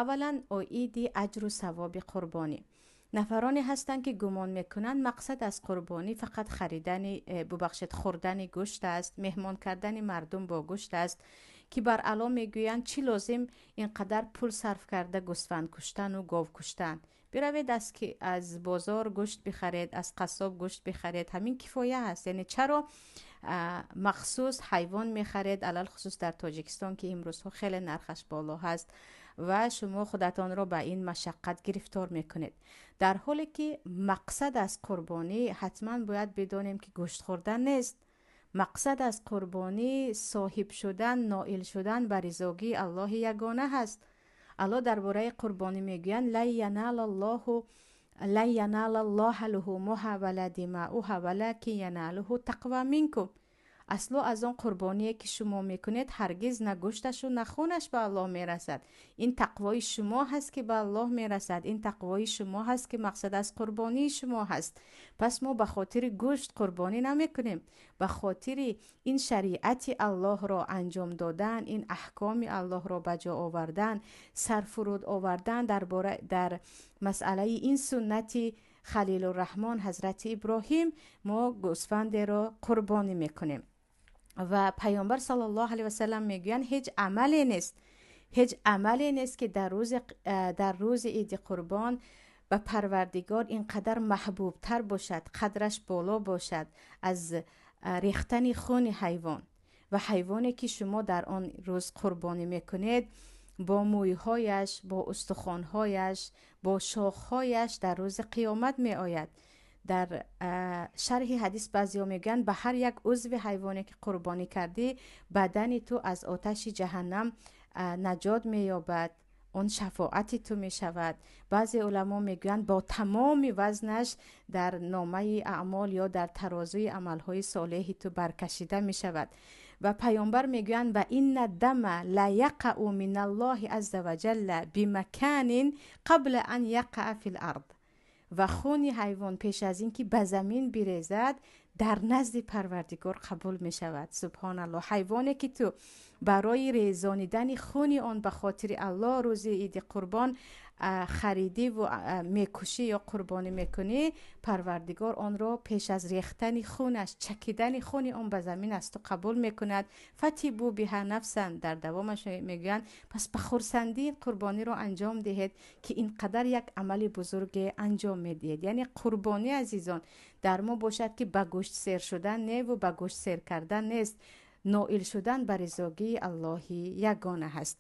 Аввалан, оиди аҷру савоби қурбонӣ. Нафароне ҳастанд, ки гумон мекунанд, мақсад аз қурбонӣ фақат харидани, бубахшед, хӯрдани гӯшт аст, меҳмон кардани мардум бо гӯшт аст, ки бар ало мегӯянд, чӣ лозим ин қадар пул сарф карда гӯсфанд куштану гов куштан? Биравед, аз ки аз бозор гӯшт бихаред, аз қассоб гӯшт бихаред, ҳамин кифоя аст. Яъне чаро махсус ҳайвон мехаред, алалхусус дар Тоҷикистон, ки имрӯзҳо хеле нархаш боло ҳаст ва шумо худатонро ба ин машаққат гирифтор мекунед, дар ҳоле ки мақсад аз қурбонӣ, ҳатман бояд бидонем, ки гӯшт хӯрдан нест. Мақсад аз қурбонӣ соҳиб шудан, ноил шудан ба ризогии Аллоҳи ягона ҳаст. Аллоҳ дар бораи қурбонӣ мегӯянд: لن ينال الله لحومها ولا دماؤها ولكن يناله التقوى منكم. Асло аз он қурбоние, ки шумо мекунед, ҳаргиз на гӯшташу на хунаш ба Аллоҳ мерасад. Ин тақвои шумо ҳаст, ки ба Аллоҳ мерасад. Ин тақвои шумо ҳаст, ки мақсад аз қурбонии шумо ҳаст. Пас мо ба хотири гӯшт қурбонӣ намекунем, ба хотири ин шариати Аллоҳро анҷом додан, ин аҳкоми Аллоҳро ба ҷо овардан, сарфуруд овардан дар масъалаи ин суннати Халилурраҳмон Ҳазрати Иброҳим мо гӯсфандеро қурбонӣ мекунем. Ва Паёмбар саллаллоҳу алайҳи васаллам мегӯянд, ҳеҷ амале нест, ҳеҷ амале нест, ки дар рӯзи иди қурбон ба Парвардигор ин қадар маҳбубтар бошад, қадраш боло бошад аз рехтани хуни ҳайвон. Ва ҳайвоне, ки шумо дар он рӯз қурбонӣ мекунед, бо мӯйҳояш, бо устухонҳояш, бо шохҳояш дар рӯзи қиёмат меояд. Дар шарҳи ҳадис баъзеҳо мегӯянд, ба ҳар як узви ҳайвоне, ки қурбонӣ кардӣ, бадани ту аз оташи ҷаҳаннам наҷот меёбад, он шафоати ту мешавад. Баъзе уламо мегӯянд, бо тамоми вазнаш дар номаи аъмол ё дар тарозуи амалҳои солеҳи ту баркашида мешавад. Ва Паёмбар мегӯянд: وإن الدم ليقع من الله عز وجل بمكان قبل أن يقع في الأرض. Ва хуни ҳайвон пеш аз ин ки ба замин бирезад, дар назди Парвардигор қабул мешавад. Субҳоналлоҳ! Ҳайвоне, ки ту барои резонидани хуни он ба хотири Аллоҳ рӯзи иди қурбон харидиву мекушӣ ё қурбонӣ мекунӣ, Парвардигор онро пеш аз рехтани хунаш, чакидани хуни он ба замин аз ту қабул мекунад. فطيبوا بها نفسا. Дар давомаш мегӯянд, пас ба хурсандӣ қурбониро анҷом диҳед, ки ин қадар як амали бузурге анҷом медиҳед. Яъне қурбонӣ, азизон, дар мо бошад, ки ба гӯшт сер шудан неву ба гӯшт сер кардан нест, ноил шудан ба ризогии Аллоҳи ягона ҳаст.